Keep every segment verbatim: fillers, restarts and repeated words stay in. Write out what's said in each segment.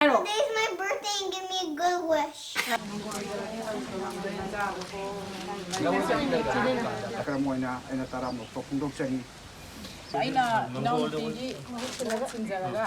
ꯍꯥꯏꯔꯣ꯫ Today is my birthday and give me a good wish. ꯀꯔꯝ ꯑꯣꯏꯅ ꯑꯩꯅ ꯇꯔꯥꯃꯨꯛꯇ ꯐꯣꯡꯗꯣꯛꯆꯔꯤ꯫ ꯑꯩꯅ ꯏꯅꯥꯎꯅꯨꯄꯤꯒꯤ ꯃꯍꯨꯠ ꯁꯤꯜꯂꯒ ꯁꯤꯟꯖꯔꯒ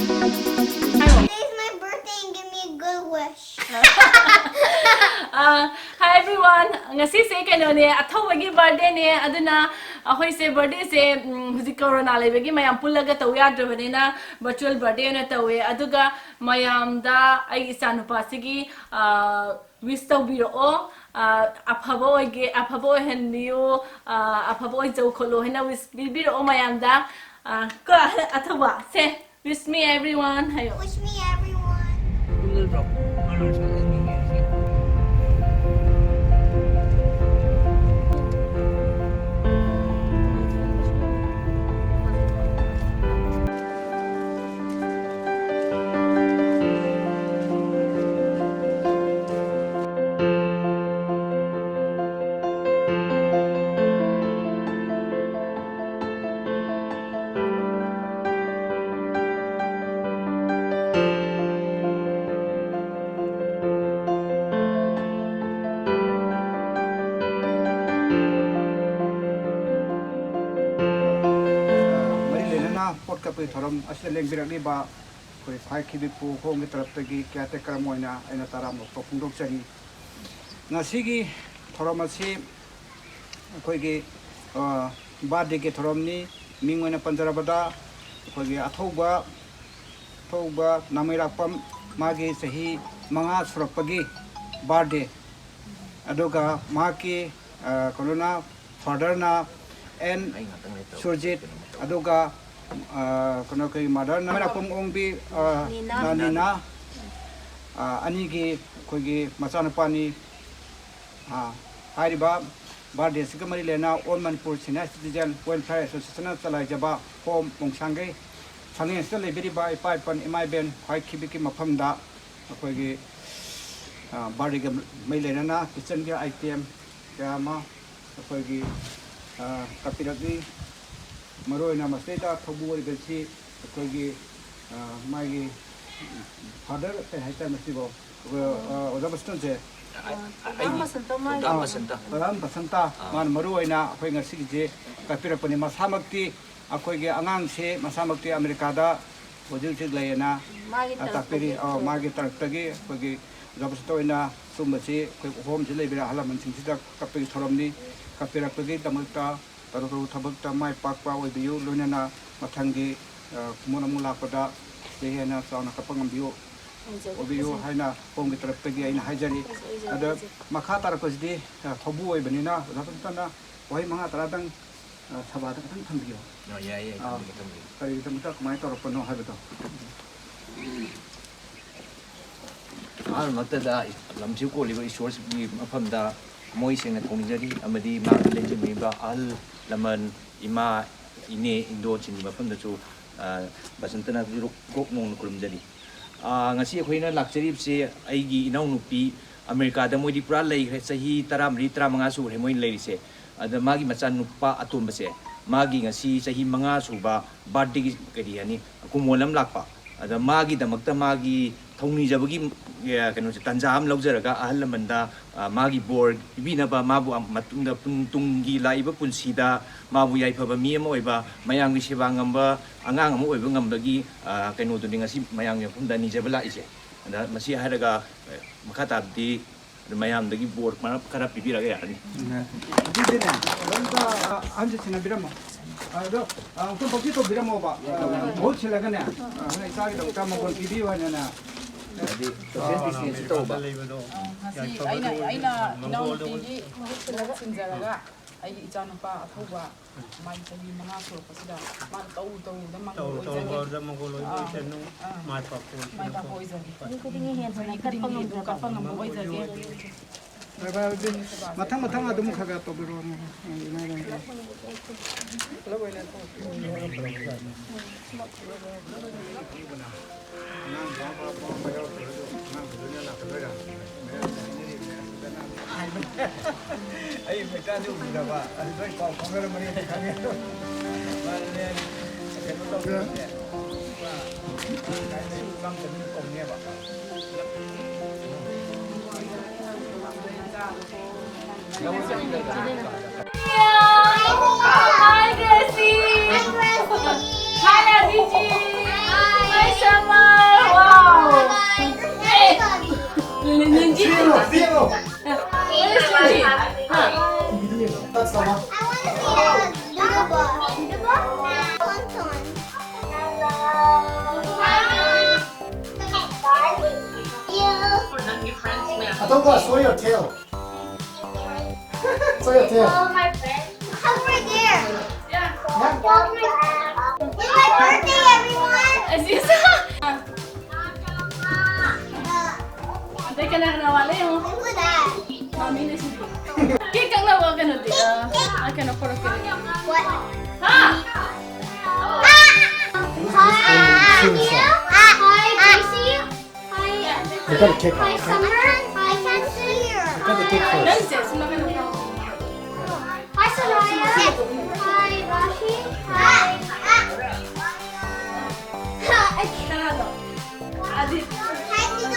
Today is my birthday and give me a good wish. ꯑ, Hi everyone, ꯉꯁꯤꯁꯦ ꯀꯩꯅꯣꯅꯦ, ꯑꯊꯧꯕꯒꯤ birthdayꯅꯦ꯫ ꯑꯗꯨꯅ ꯑꯩꯈꯣꯏꯁꯦ birthdayꯁꯦ, ꯎꯝ, ꯍꯧꯖꯤꯛ corona ꯂꯩꯕꯒꯤ ꯃꯌꯥꯝ ꯄꯨꯜꯂꯒ ꯇꯧ ꯌꯥꯗ꯭ꯔꯕꯅꯤꯅ virtual birthday ꯑꯣꯏꯅ ꯇꯧꯋꯦ꯫ ꯑꯗꯨꯒ ꯃꯌꯥꯝꯗ ꯑꯩꯒꯤ ꯏꯆꯥꯅꯨꯄꯥꯁꯤꯒꯤ, ꯑ, wish ꯇꯧꯕꯤꯔꯛꯑꯣ꯫ ꯑ, ꯑꯐꯕ ꯑꯣꯏꯒꯦ, ꯑꯐꯕ ꯑꯣꯏꯍꯟꯕꯤꯌꯨ, ꯑ, ꯑꯐꯕ ꯑꯣꯏꯖꯧ ꯈꯣꯠꯂꯣ ꯍꯥꯏꯅ wish ꯄꯤꯕꯤꯔꯛꯑꯣ ꯃꯌꯥꯝꯗ꯫ ꯑ, ꯀꯣ, ꯑꯊꯧꯕ, ꯁꯦ, wish me everyone ꯍꯥꯏꯌꯣ꯫ Wish me everyone. ꯆꯨꯝꯅꯗ꯭ꯔꯣ? ꯃꯥꯅ ꯉꯁꯥꯏ ꯑꯩꯅ ꯌꯦꯡꯉꯤꯁꯦ꯫ ꯃꯔꯤ ꯂꯩꯅꯅ ꯄꯣꯠ ꯀꯛꯄꯒꯤ ꯊꯧꯔꯝ ꯑꯁꯤꯗ ꯂꯦꯡꯕꯤꯔꯛꯂꯤꯕ ꯑꯩꯈꯣꯏ ꯈ꯭ꯋꯥꯏ ꯈꯤꯕꯤꯛꯄꯨ ꯍꯣꯝꯒꯤ ꯇꯔꯞꯇꯒꯤ caretaker ꯑꯃ ꯑꯣꯏꯅ ꯑꯩꯅ ꯇꯔꯥꯝꯅ ꯑꯣꯛꯄ ꯐꯣꯡꯗꯣꯛꯆꯔꯤ꯫ ꯉꯁꯤꯒꯤ ꯊꯧꯔꯝ ꯑꯁꯤ ꯑꯩꯈꯣꯏꯒꯤ, ꯑ, birthdayꯒꯤ ꯊꯧꯔꯝꯅꯤ꯫ ꯃꯤꯡ ꯑꯣꯏꯅ ꯄꯟꯖꯔꯕꯗ ꯑꯩꯈꯣꯏꯒꯤ ꯑꯊꯧꯕ ꯍꯧꯕ ꯅꯥꯃꯩꯔꯥꯛꯄꯝ ꯃꯥꯒꯤ ꯆꯍꯤ ꯃꯉꯥ ꯁꯨꯔꯛꯄꯒꯤ ꯕꯥꯔꯗꯦ, ꯑꯗꯨꯒ ꯃꯍꯥꯛꯀꯤ, ꯑ, ꯀꯩꯅꯣꯅ, ꯐꯥꯗꯔꯅ ꯑꯦꯟ ꯁꯨꯔꯖꯤꯠ, ꯑꯗꯨꯒ, ꯑ, ꯀꯩꯅꯣ, ꯑꯩꯈꯣꯏꯒꯤ ꯃꯥꯗꯔꯅ ꯅꯥꯃꯩꯔꯥꯛꯄꯝ ꯑꯣꯡꯕꯤ, ꯑ, ꯅꯤꯅꯥ꯫ ꯅꯤꯅꯥ, ꯑ, ꯑꯅꯤꯒꯤ ꯑꯩꯈꯣꯏꯒꯤ ꯃꯆꯥꯅꯨꯄꯥꯅꯤ꯫ ꯑ, ꯍꯥꯏꯔꯤꯕ ꯕꯥꯔꯗꯦꯁꯤꯒ ꯃꯔꯤ ꯂꯩꯅꯅ All Manipur Senior Citizen Welfare Associationꯅ ꯆꯂꯥꯏꯖꯕ ꯍꯣꯝ ꯃꯣꯡꯁꯥꯡꯒꯩ ꯐꯥꯏꯅꯦꯟꯁꯇ ꯂꯩꯕꯤꯔꯤꯕ ꯏꯄꯥ ꯏꯄꯟ ꯏꯃꯥ ꯏꯕꯦꯟ ꯈ꯭ꯋꯥꯏ ꯈꯤꯕꯤꯛꯀꯤ ꯃꯐꯝꯗ ꯑꯩꯈꯣꯏꯒꯤ, ꯑ, ꯕꯥꯔꯗꯦꯒ ꯃꯔꯤ ꯂꯩꯅꯅ ꯀꯤꯠꯆꯟꯒꯤ ꯑꯥꯏꯇꯦꯝ ꯀꯌꯥ ꯑꯃ ꯑꯩꯈꯣꯏꯒꯤ, ꯑ, ꯀꯠꯄꯤꯔꯛꯂꯤ꯫ ꯃꯔꯨꯑꯣꯏꯅ ꯃꯁꯤꯗꯩꯗ ꯊꯧꯕꯨ ꯑꯣꯏꯕꯁꯤ ꯑꯩꯈꯣꯏꯒꯤ, ꯑ, ꯃꯥꯒꯤ ꯐꯥꯗꯔ ꯀꯩ ꯍꯥꯏꯇꯥꯔꯦ ꯃꯁꯤꯕꯣ? ꯑꯩꯈꯣꯏ, ꯑ, ꯑꯣꯖꯥ ꯕꯁꯟꯇꯁꯦ꯫ ꯑ, ꯄ꯭ꯔꯙꯥꯟ ꯕꯁꯟꯇ ꯃꯥꯒꯤ ꯄ꯭ꯔꯙꯥꯟ ꯕꯁꯟꯇ꯫ ꯄ꯭ꯔꯙꯥꯟ ꯕꯁꯟꯇ, ꯑꯥ꯫ ꯃꯥꯅ ꯃꯔꯨꯑꯣꯏꯅ ꯑꯩꯈꯣꯏ ꯉꯁꯤꯒꯤꯁꯦ ꯀꯠꯄꯤꯔꯛꯄꯅꯤ꯫ ꯃꯁꯥꯃꯛꯇꯤ ꯑꯩꯈꯣꯏꯒꯤ ꯑꯉꯥꯡꯁꯦ ꯃꯁꯥꯃꯛꯇꯤ ꯑꯃꯦꯔꯤꯀꯥꯗ ꯍꯧꯖꯤꯛ ꯍꯧꯖꯤꯛ ꯂꯩꯌꯦꯅ, ꯃꯥꯒꯤ ꯑ, ꯇꯥꯛꯄꯤꯔꯤ꯫ ꯇꯔꯐꯇꯒꯤ꯫ ꯑ, ꯃꯥꯒꯤ ꯇꯔꯐꯇꯒꯤ ꯑꯩꯈꯣꯏꯒꯤ ꯑꯣꯖꯥ ꯕꯁꯟꯇ ꯑꯣꯏꯅ ꯁꯨꯝꯕꯁꯤ ꯑꯩꯈꯣꯏ ꯍꯣꯝꯁꯤ ꯂꯩꯕꯤꯔ ꯑꯍꯜ ꯂꯃꯟꯁꯤꯡꯁꯤꯗ ꯀꯠꯄꯒꯤ ꯊꯧꯔꯝꯅꯤ꯫ ꯀꯠꯄꯤꯔꯛꯄꯒꯤꯗꯃꯛꯇ ꯇꯔꯨ ꯇꯔꯨ ꯊꯕꯛꯇ ꯃꯥꯏ ꯄꯥꯛꯄ ꯑꯣꯏꯕꯤꯌꯨ, ꯂꯣꯏꯅꯅ ꯃꯊꯪꯒꯤ, ꯑ, ꯀꯨꯝꯑꯣꯟ ꯑꯃꯨꯛ ꯂꯥꯛꯄꯗ ꯁꯤꯗꯩ ꯍꯦꯟꯅ ꯆꯥꯎꯅ ꯀꯠꯄ ꯉꯝꯕꯤꯌꯨ, ꯑꯣꯏꯖꯒꯦ, ꯑꯣꯏꯕꯤꯌꯨ ꯑꯣꯏꯖꯒꯦ꯫ ꯍꯥꯏꯅ ꯍꯣꯝꯒꯤ ꯇꯔꯞꯇꯒꯤ ꯑꯩꯅ ꯍꯥꯏꯖꯔꯤ꯫ ꯑꯣꯏꯖꯒꯦ, ꯑꯗ ꯑꯣꯏꯖꯒꯦ꯫ ꯃꯈꯥ ꯇꯥꯔꯛꯄꯁꯤꯗꯤ, ꯑ, ꯊꯧꯕꯨ ꯑꯣꯏꯕꯅꯤꯅ ꯑꯣꯖꯥ ꯐꯖꯅ ꯋꯥꯍꯩ ꯃꯉꯥ ꯇꯔꯥꯗꯪ, ꯑ, ꯁꯚꯥꯗ ꯈꯤꯇꯪ ꯊꯝꯕꯤꯌꯨ꯫ ꯑ, ꯌꯥꯏ, ꯌꯥꯏ, ꯑ, ꯊꯝꯖꯒꯦ, ꯊꯝꯖꯒꯦ꯫ ꯀꯔꯤꯒꯤꯗꯃꯛꯇ ꯀꯃꯥꯏꯅ ꯇꯧꯔꯛꯄꯅꯣ ꯍꯥꯏꯕꯗꯣ꯫ ꯑꯍꯥꯟꯕꯃꯛꯇꯗ ꯂꯝꯁꯤ ꯀꯣꯜꯂꯤꯕ ꯏꯁꯣꯔꯒꯤ ꯃꯐꯝꯗ ꯊꯃꯣꯏ ꯁꯦꯡꯅ ꯊꯧꯅꯤꯖꯔꯤ, ꯑꯃꯗꯤ ꯃꯥꯒꯤ ꯂꯩꯖꯤꯟꯕꯤꯕ ꯑꯍꯜ ꯂꯃꯟ, ꯏꯃꯥ, ꯏꯅꯦ, ꯏꯟꯗꯣꯜꯁꯤꯡꯒꯤ ꯃꯐꯝꯗꯁꯨ, ꯑ, ꯕꯁꯟꯇꯅ ꯀꯣꯛ ꯅꯣꯡꯅ ꯈꯨꯔꯨꯝꯖꯔꯤ꯫ ꯑ, ꯉꯁꯤ ꯑꯩꯈꯣꯏꯅ ꯂꯥꯛꯆꯔꯤꯕꯁꯤ ꯑꯩꯒꯤ ꯏꯅꯥꯎꯅꯨꯄꯤ ꯑꯃꯦꯔꯤꯀꯥꯗ, ꯃꯣꯏꯗꯤ ꯄꯨꯔꯥ ꯂꯩꯈ꯭ꯔꯦ, ꯆꯍꯤ ꯇꯔꯥꯃꯔꯤ, ꯇꯔꯥꯃꯉꯥ ꯁꯨꯔꯦ ꯃꯣꯏꯅ ꯂꯩꯔꯤꯁꯦ꯫ ꯑꯗ ꯃꯥꯒꯤ ꯃꯆꯥꯅꯨꯄꯥ ꯑꯇꯣꯝꯕꯁꯦ, ꯃꯥꯒꯤ ꯉꯁꯤ ꯆꯍꯤ ꯃꯉꯥ ꯁꯨꯕ ꯕꯥꯔꯗꯦꯒꯤ, ꯀꯔꯤ ꯍꯥꯏꯅꯤ, ꯀꯨꯃꯣꯟ ꯑꯃ ꯂꯥꯛꯄ꯫ ꯑꯗ ꯃꯥꯒꯤꯗꯃꯛꯇ ꯃꯥꯒꯤ ꯊꯧꯅꯤꯖꯕꯒꯤ, ꯑꯦ, ꯀꯩꯅꯣꯁꯦ, ꯇꯥꯟꯖꯥ ꯑꯃ ꯂꯧꯖꯔꯒ ꯑꯍꯜ ꯂꯃꯟꯗ, ꯑ, ꯃꯥꯒꯤ ꯕꯣꯔ ꯄꯤꯕꯤꯅꯕ, ꯃꯥꯕꯨ ꯑ-, ꯃꯇꯨꯡꯗ ꯄꯨꯟ-, ꯇꯨꯡꯒꯤ ꯂꯥꯛꯏꯕ ꯄꯨꯟꯁꯤꯗ ꯃꯥꯕꯨ ꯌꯥꯏꯐꯕ ꯃꯤ ꯑꯃ ꯑꯣꯏꯕ, ꯃꯌꯥꯝꯒꯤ ꯁꯦꯕꯥ ꯉꯝꯕ ꯑꯉꯥꯡ ꯑꯃ ꯑꯣꯏꯕ ꯉꯝꯕꯒꯤ, ꯑ, ꯀꯩꯅꯣꯗꯨꯅꯤ ꯉꯁꯤ ꯃꯌꯥꯝꯒꯤ ꯃꯐꯝꯗ ꯅꯤꯖꯕ ꯂꯥꯛꯏꯁꯦ꯫ ꯑꯗ ꯃꯁꯤ ꯍꯥꯏꯔꯒ, ꯑ, ꯃꯈꯥ ꯇꯥꯕꯗꯤ ꯑꯗꯨ ꯃꯌꯥꯝꯗꯒꯤ ꯕꯣꯔ ꯃꯔꯛ ꯈꯔ ꯄꯤꯕꯤꯔꯒ ꯌꯥꯔꯅꯤ꯫ ꯑꯗꯨꯗꯤꯅꯦ, ꯑꯝꯇ ꯑꯍꯟꯁꯦ ꯁꯦꯟꯅꯕꯤꯔꯝꯃꯣ꯫ ꯑꯗꯣ ꯑ, ꯑꯃꯨꯛꯇꯪ ꯄꯣꯠꯁꯤ ꯇꯧꯕꯤꯔꯝꯃꯣꯕ꯫ ꯑ, ꯃꯍꯨꯠ ꯁꯤꯜꯂꯒꯅꯦ, ꯑ, ꯅꯣꯏ ꯏꯆꯥꯒꯤꯗꯃꯛꯇ ꯃꯪꯒꯣꯜ ꯄꯤꯕꯤꯌꯨ ꯍꯥꯏꯅꯅꯦ꯫ ꯍꯥꯏꯗꯤ ꯁꯣꯁꯦꯜ ꯗꯤꯁꯇꯦꯟꯁꯁꯨ ꯇꯧꯕ꯫ ꯉꯁꯤ ꯑꯩꯅ, ꯑꯩꯅ ꯏꯅꯥꯎꯅꯨꯄꯤꯒꯤ ꯃꯍꯨꯠ ꯁꯤꯜꯂꯒ ꯁꯤꯟꯖꯔꯒ ꯑꯩꯒꯤ ꯏꯆꯥꯅꯨꯄꯥ ꯑꯊꯧꯕ ꯃꯥꯒꯤ ꯆꯍꯤ ꯃꯉꯥ ꯁꯨꯔꯛꯄꯁꯤꯗ ꯃꯥꯅ ꯇꯧꯔꯨ ꯇꯧꯔꯨꯗ ꯃꯪꯒꯣꯜ ꯇꯧꯔꯨ ꯑꯣꯏꯖꯒꯦ꯫ ꯇꯧꯔꯨꯗ ꯃꯪꯒꯣꯜ ꯑꯣꯏꯕ ꯑꯥ, ꯑꯣꯏꯁꯅꯨ, ꯑꯥ꯫ ꯃꯥꯏ ꯄꯥꯛꯄ ꯃꯥꯏ ꯑꯣꯏꯁꯅꯨ꯫ ꯄꯥꯛꯄ ꯑꯣꯏꯖꯒꯦ꯫ ꯆꯍꯤ ꯈꯨꯗꯤꯡꯒꯤ ꯍꯦꯟꯗꯅ ꯆꯍꯤ ꯀꯠꯄ ꯈꯨꯗꯤꯡꯒꯤ ꯑꯗꯨꯝ ꯉꯝꯖꯕ꯫ ꯀꯠꯄ ꯉꯝꯕ ꯑꯣꯏꯖꯒꯦ꯫ ꯚꯥꯏ, ꯚꯥꯏ, ꯑꯗꯨꯗꯤ ꯃꯊꯪ ꯃꯊꯪ ꯑꯗꯨꯝ ꯈꯔ ꯈꯔ ꯇꯧꯕꯤꯔꯛꯑꯣꯅꯦ꯫ ꯑꯩ ꯃꯩꯇꯥꯟꯗꯤ ꯎꯈꯤꯗꯕ, ꯑꯗꯨ ꯂꯣꯏ ꯄꯥꯎ ꯐꯥꯎꯅꯔꯝꯃꯅꯤ ꯈꯪꯉꯦ꯫ ꯃꯥꯅꯦ, ꯀꯩꯅꯣ ꯇꯧꯗ꯭ꯔꯗꯤ꯫ ꯀꯧꯅꯦꯕ꯫ Hi, Gracie. Hi, Aditi. Hi, Summer. Wow. Hey. Zero, zero. Where is Suji? Huh? That's the one. I want to see the, the bus. The bus? Tonton. I don't go, show your tail. Show your tail. Over there. Yeah. It's my birthday, everyone. Aziza. Teka lang, nawala yung mami na si Cake ang lawa ka na di. Ah, I can afford it. What? Ha? Hi, Gracie. Hi. Look at the cake. Hi, Summer. Hi, Cancer. Look at the cake first. Hi, Soraya. Hi, Rashi. Hi. Hi, Tito.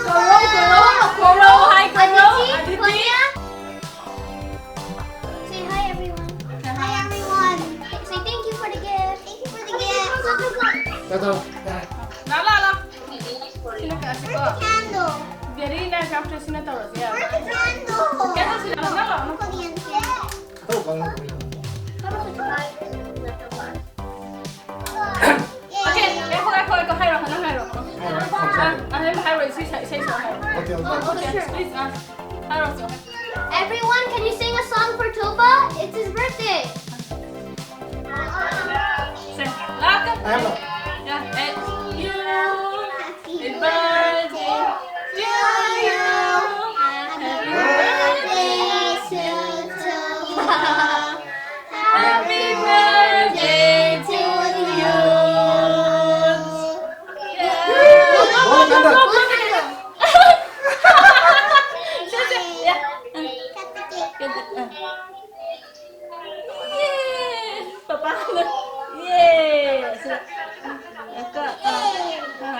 Koro, Koro, Koro. Hi, Koro. Aditi. Aditi. Konya. Say hi, everyone. Hi, everyone. Say thank you for the gift. Thank you for the gift. Ito, ito. La, la, la. Sino ka? Where's the candle? Very nice after sino tawag siya. Where's the candle? Kaya sila, la, la, la. Ako din. Ito, bang. Para sa candle. Say, say, say so. ꯍꯣꯇꯦꯜꯗ꯫ Okay, please ask. ꯍꯥꯏꯔꯣ, ꯍꯥꯏꯔꯣ꯫ Everyone, can you sing a song for Toba? It's his birthday. Say, welcome. ꯑꯌꯥꯝꯕ꯫ Yeah, and you. Happy birthday to you. Happy birthday to Toba. Happy birthday to you. ꯍꯣꯏ, ꯀꯟꯅ꯫ Papa. Yay. Aka. Ah. Ah.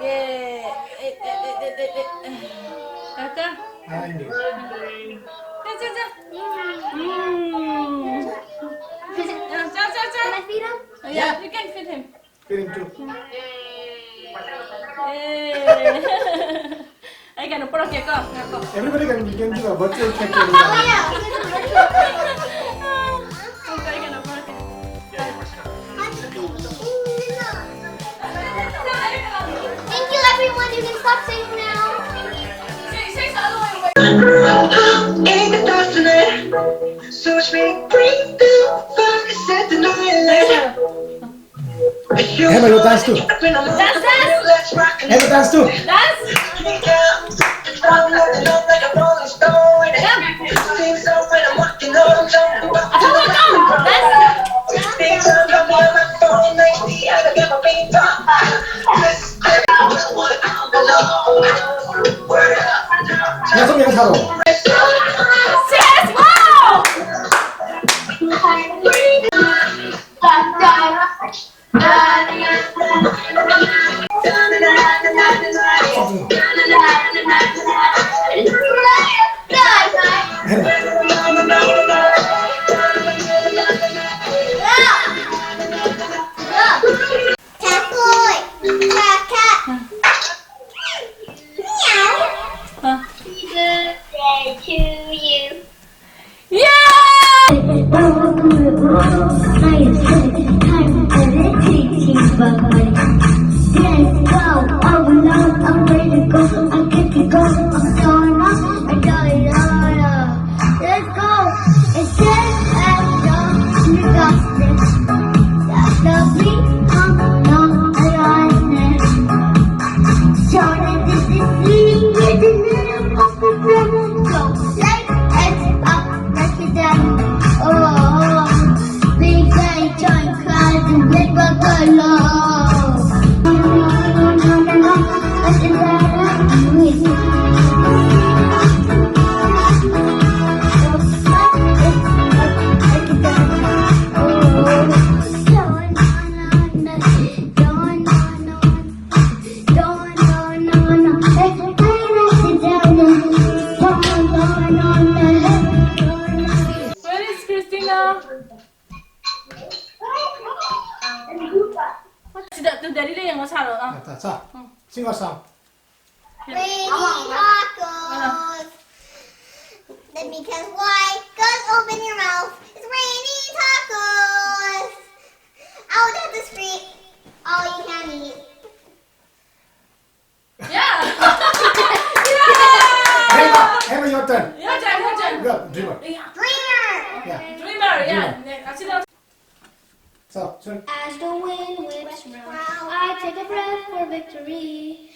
Yay. Eh, eh, eh, eh, eh, eh. Aka. ꯍꯥꯏꯅꯤ꯫ Cha, cha, cha. Mm. Cha, cha, cha. Can I feed him? Yeah, you can feed him. Feeling too. Yay. ꯑꯩ ꯀꯩꯅꯣ ꯄꯨꯔꯛꯀꯦꯀꯣ, ꯉꯥꯏꯈꯣ꯫ Everybody can, can do a virtual cake. Oh yeah. ꯑꯩ ꯀꯩꯅꯣ ꯄꯨꯔꯛꯀꯦ꯫ Thank you, everyone. You can stop singing now. Ain't the thoughts in there. So much me bring through. Fuck, set the night later. Hey, man, you dance too. Dance, dance. Hey, you dance too. Dance. I'm looking up like a rolling stone. Sing so when I'm walking on, jumping up to the Dance. things on my phone. They see how to get my beat up. 야, 좀 여기 살아. Yes, wow. Cat boy, cat, cat. Meow. 아. Happy birthday ꯁꯥꯔꯣ, ꯑꯥ꯫ ꯉꯥꯛꯇ ꯆꯥ꯫ ꯎꯝ꯫ Sing a song. Rainy tacos. Then because why? 'Cause open your mouth. It's rainy tacos. Out of the street. All you can eat. Yeah. Emma, Emma, your turn. Your turn, your turn. Go, dreamer. Dreamer. Yeah. Dreamer, yeah. Dreamer. 네, 같이 나. So, turn. As the wind whips round, I take a breath for victory.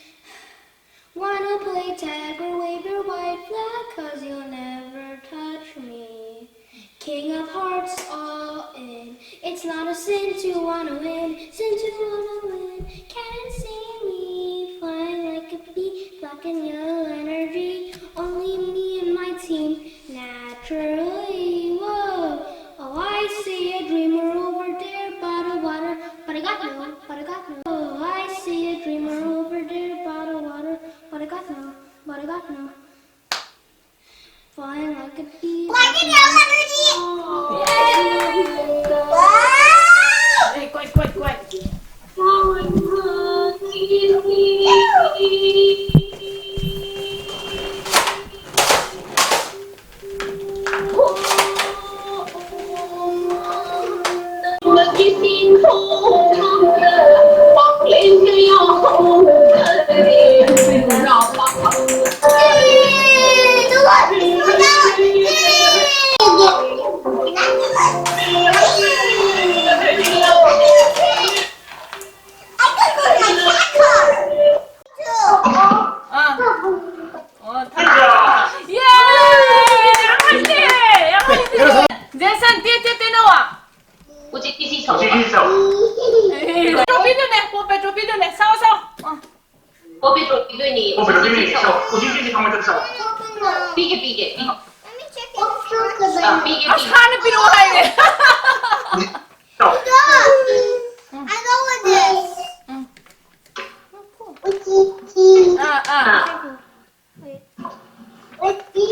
Wanna play tag or wave your white flag, 'cause you'll never touch me. King of hearts all in. It's not a sin to wanna win, sin to wanna win. Can't see me flying like a bee, black and yellow energy. Only me and my team, naturally. Whoa. Oh, I see a dreamer over there by the water, but I got no, but I got no. Oh, I see a dreamer over there by the water, but I got no, but I got no. Flying like a bee. Black and yellow energy. 네, quiet, quiet, quiet. 아. 어, 다. 예! 양아지! 양아지! Jason, tia, tia, tia, Noah. Uchi kisi so. Petro video ne, po Petro video ne, sao, sao. 어. Kopi to pidoi ni. Kopi to pidoi ni. So, uchi kisi kama to so. Pige pige. Let me check it. Ah, pige 아, pige. 사는 필요하네. So, I go with this. 응. Uchi. 아, 아. Uchi.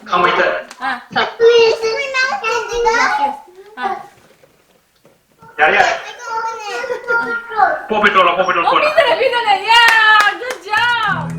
kama ito. 아. Please, we mouth and the dog. 아. Yari yari. I go with it. Paw Patrol low, Paw Patrol ꯑꯣ, ꯀꯣꯟꯅ꯫ ꯄꯤꯗꯔꯦ, ꯄꯤꯗꯔꯦ꯫ Yeah, good job.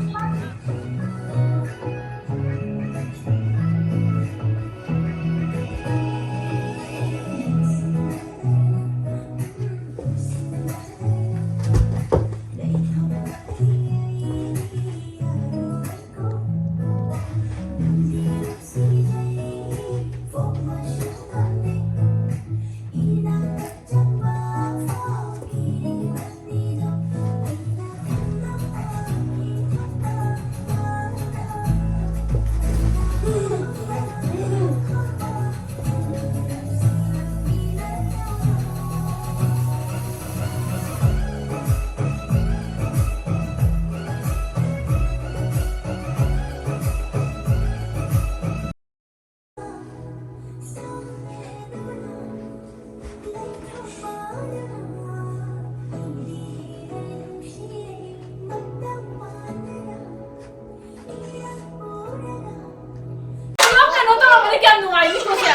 ꯄꯨꯂꯞ ꯀꯩꯅꯣ ꯇꯧꯔꯝꯃꯗꯤ ꯀꯌꯥꯝ ꯅꯨꯡꯉꯥꯏꯅꯤꯀꯣ ꯁꯦ꯫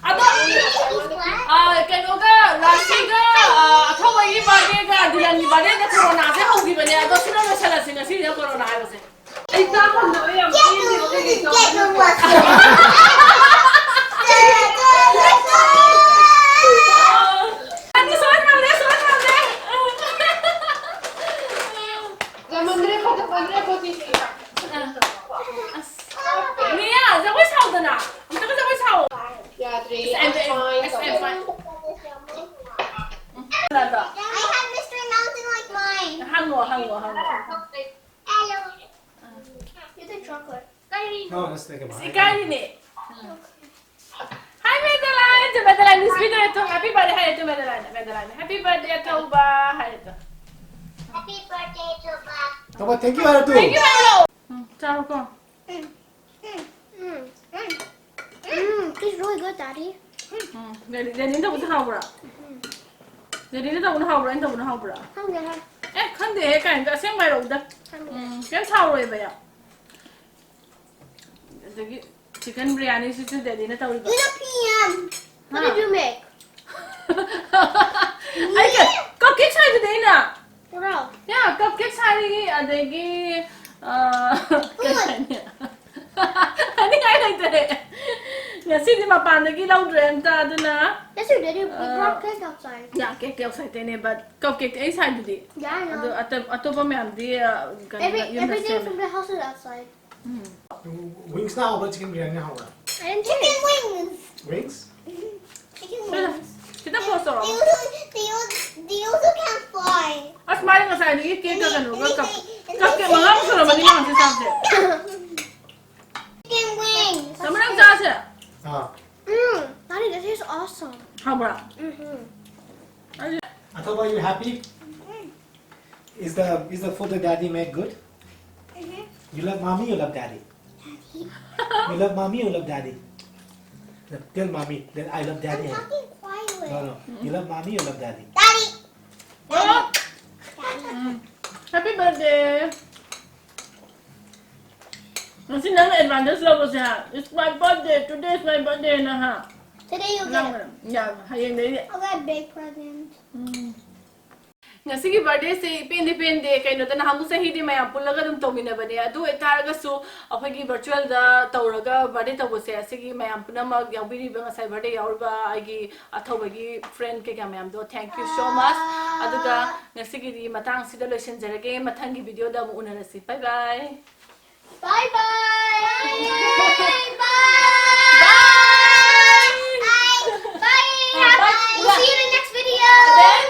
ꯑꯗꯣ, ꯑ, ꯀꯩꯅꯣꯒ, ꯔꯥꯁꯤꯒ, ꯑ, ꯑꯊꯧꯕꯒꯤ ꯕꯥꯔꯗꯦꯒ, ꯗꯤꯂꯟꯒꯤ ꯕꯥꯔꯗꯦꯒ ꯀꯣꯔꯣꯅꯥꯁꯦ ꯍꯧꯈꯤꯕꯅꯦ꯫ ꯑꯗꯣ ꯁꯤꯗ ꯂꯣꯏꯁꯜꯂꯁꯤ ꯉꯁꯤꯗꯤ ꯀꯣꯔꯣꯅꯥ ꯍꯥꯏꯕꯁꯦ꯫ ꯑꯩ ꯆꯥꯛ ꯐꯪꯗꯕ ꯌꯥꯝ ꯄꯦꯟꯗꯦꯕ, ꯀꯩꯀꯩ ꯇꯧꯕꯅꯣ? ꯑꯅꯤ ꯁꯣꯏꯈ꯭ꯔꯕꯅꯦ, ꯁꯣꯏꯈ꯭ꯔꯕꯅꯦ꯫ ꯌꯥꯝꯃꯟꯗ꯭ꯔꯦ, ꯐꯖꯃꯟꯗ꯭ꯔꯦ, ꯀꯣꯆꯤꯁꯦ꯫ ꯑꯁ꯫ ꯃꯤꯌꯥ, ꯖꯒꯣꯏ ꯁꯥꯎꯗꯅ꯫ ꯑꯝꯇꯒ ꯖꯒꯣꯏ ꯁꯥꯎ꯫ ꯌꯥꯗ꯭ꯔꯦ, ꯑꯁ, I'm fine. ꯑꯁ, I'm fine. ꯀꯅꯥꯗꯣ? I have Mister Mountain like mine. ꯍꯪꯉꯣ, ꯍꯪꯉꯣ, ꯍꯪꯉꯣ꯫ Hello. You take chocolate. No, let's take a bite. ꯏꯀꯥꯏꯔꯤꯅꯦ꯫ Um. Hi, Madeline. To Madeline, miss video to happy birthday. Hi to Madeline. Madeline, happy birthday to Ba. Hi to. Happy birthday to Ba. Tama, thank you, Aratu. Thank you, Aratu. Um, ꯆꯥꯔꯣꯀꯣ꯫ Um, um, um, um, um, this is really good, Daddy. Um, daddy-, ꯗꯦꯗꯤꯅ ꯇꯧꯕꯁꯦ ꯍꯥꯎꯕ꯭ꯔꯥ? ꯎꯝ꯫ ꯗꯦꯗꯤꯅ ꯇꯧꯕꯅ ꯍꯥꯎꯕ꯭ꯔꯥ? ꯑꯩꯅ ꯇꯧꯕꯅ ꯍꯥꯎꯕ꯭ꯔꯥ? ꯈꯪꯗꯦꯍꯦ꯫ ꯑꯦ, ꯈꯪꯗꯦꯍꯦ ꯀꯥꯏꯅ ꯑꯁꯦꯡꯕ ꯍꯥꯏꯔꯛꯎꯗ꯫ ꯈꯪꯗꯦ꯫ ꯎꯝ, ꯀꯩꯝ ꯁꯥꯎꯔꯣꯏꯕ ꯌꯥꯝ꯫ ꯑꯗꯒꯤ chicken biryani ꯁꯤꯁꯨ ꯗꯦꯗꯤꯅ ꯇꯧꯔꯤꯕ꯫ Look at P M. What did you make? ꯑꯩ ꯀꯞ ꯀꯦꯛ ꯁꯥꯏꯗꯨꯗꯤ ꯑꯩꯅ꯫ Bro. ꯌꯥ, ꯀꯞ ꯀꯦꯛ ꯁꯥꯔꯤ, ꯑꯗꯒꯤ ꯑ, ꯀꯩ ꯍꯥꯏꯅꯤ? ꯍꯥꯏꯅꯤꯡꯉꯥꯏ ꯂꯩꯇꯔꯦ꯫ ꯉꯁꯤꯗꯤ ꯃꯄꯥꯟꯗꯒꯤ ꯂꯧꯗ꯭ꯔꯦ ꯑꯝꯇ, ꯑꯗꯨꯅ Yesterday we Uh, brought cake outside. ꯌꯥ, ꯀꯦꯛ ꯀꯦꯛ ꯁꯥꯏꯇꯦꯅꯦ, but ꯀꯞ ꯀꯦꯛꯇꯤ ꯑꯩ ꯁꯥꯏꯗꯨꯗꯤ꯫ Yeah, I know. ꯑꯗꯣ ꯑꯇꯣꯞ- ꯑꯇꯣꯞꯄ ꯃꯌꯥꯝꯗꯤ ꯑ, ꯀꯩꯅꯣ, Every, ꯌꯨꯝꯗ everything ꯁꯦꯝꯃꯦ꯫ From the house is outside. Um. Wings ꯅ ꯍꯥꯎꯕ꯭ꯔꯥ, chicken biryani ꯅ ꯍꯥꯎꯕ꯭ꯔꯥ? And chicken wings. Wings? Chicken ꯁꯤꯗ, wings. ꯈꯤꯇꯪ close They ꯇꯧꯔꯛꯑꯣ꯫ Also, they also, they also can't fly. ꯑꯁ, ꯃꯥꯗꯤ ꯉꯁꯥꯏꯗꯒꯤ ꯀꯦꯛꯀ ꯀꯩꯅꯣꯒ ꯀꯞ ꯀꯞ ꯀꯦꯛ ꯃꯉꯥꯃꯨꯛ ꯁꯨꯔꯝꯃꯅꯤ ꯃꯥ ꯉꯁꯤ ꯆꯥꯕꯁꯦ꯫ Chicken wings. ꯆꯃꯔ ꯆꯥꯁꯦ꯫ ꯑꯥ꯫ Mm, Daddy, this is awesome. ꯍꯥꯎꯕ꯭ꯔꯥ? Mm-hmm. ꯑꯩꯗꯤ Atharva, you happy? Is the is the food that daddy made good? Mm-hmm. You love mommy, you love daddy? You love mommy, you love daddy? Tell mommy that I love I'm daddy. talking quiet. No, no. You love mommy, you love daddy? Daddy. ꯑꯣ! Daddy. ꯎꯝ. Happy birthday! ꯉꯁꯤ ꯅꯪꯅ advantage ꯂꯧꯕꯁꯦ, "It's my birthday, today is my birthday" ꯅ ꯍꯥ? Today you ꯅꯪ get. ꯌꯥ, ꯍꯌꯦꯡꯗꯩꯗꯤ꯫ I'll get a big present. ꯎꯝ꯫ ꯉꯁꯤꯒꯤ birthday ꯁꯦ ꯏꯄꯦꯟꯗꯤ ꯄꯦꯟꯗꯦ꯫ ꯀꯩꯅꯣꯗ ꯅꯍꯥꯟꯃꯨꯛ ꯆꯍꯤꯗꯤ ꯃꯌꯥꯝ ꯄꯨꯜꯂꯒ ꯑꯗꯨꯝ ꯇꯧꯃꯤꯟꯅꯕꯅꯦ꯫ ꯑꯗꯨ ꯑꯣꯏꯇꯥꯔꯒꯁꯨ ꯑꯩꯈꯣꯏꯒꯤ virtual ꯗ ꯇꯧꯔꯒ birthday ꯇꯧꯕꯁꯦ, ꯑꯁꯤꯒꯤ ꯃꯌꯥꯝ ꯄꯨꯝꯅꯃꯛ ꯌꯥꯎꯕꯤꯔꯤꯕ, ꯉꯁꯥꯏ birthday ꯌꯥꯎꯔꯤꯕ ꯑꯩꯒꯤ ꯑꯊꯧꯕꯒꯤ friend ꯀꯩꯀꯥ ꯃꯌꯥꯝꯗꯣ, thank you so much꯫ ꯑꯗꯨꯒ ꯉꯁꯤꯒꯤꯗꯤ ꯃꯇꯥꯡꯁꯤꯗ ꯂꯣꯏꯁꯤꯟꯖꯔꯒꯦ꯫ ꯃꯊꯪꯒꯤ video ꯗ ꯑꯃꯨꯛ ꯎꯅꯔꯁꯤ꯫ Bye bye꯫ Bye bye. Bye bye. Bye. Bye. Bye. We'll see you in the next video. Then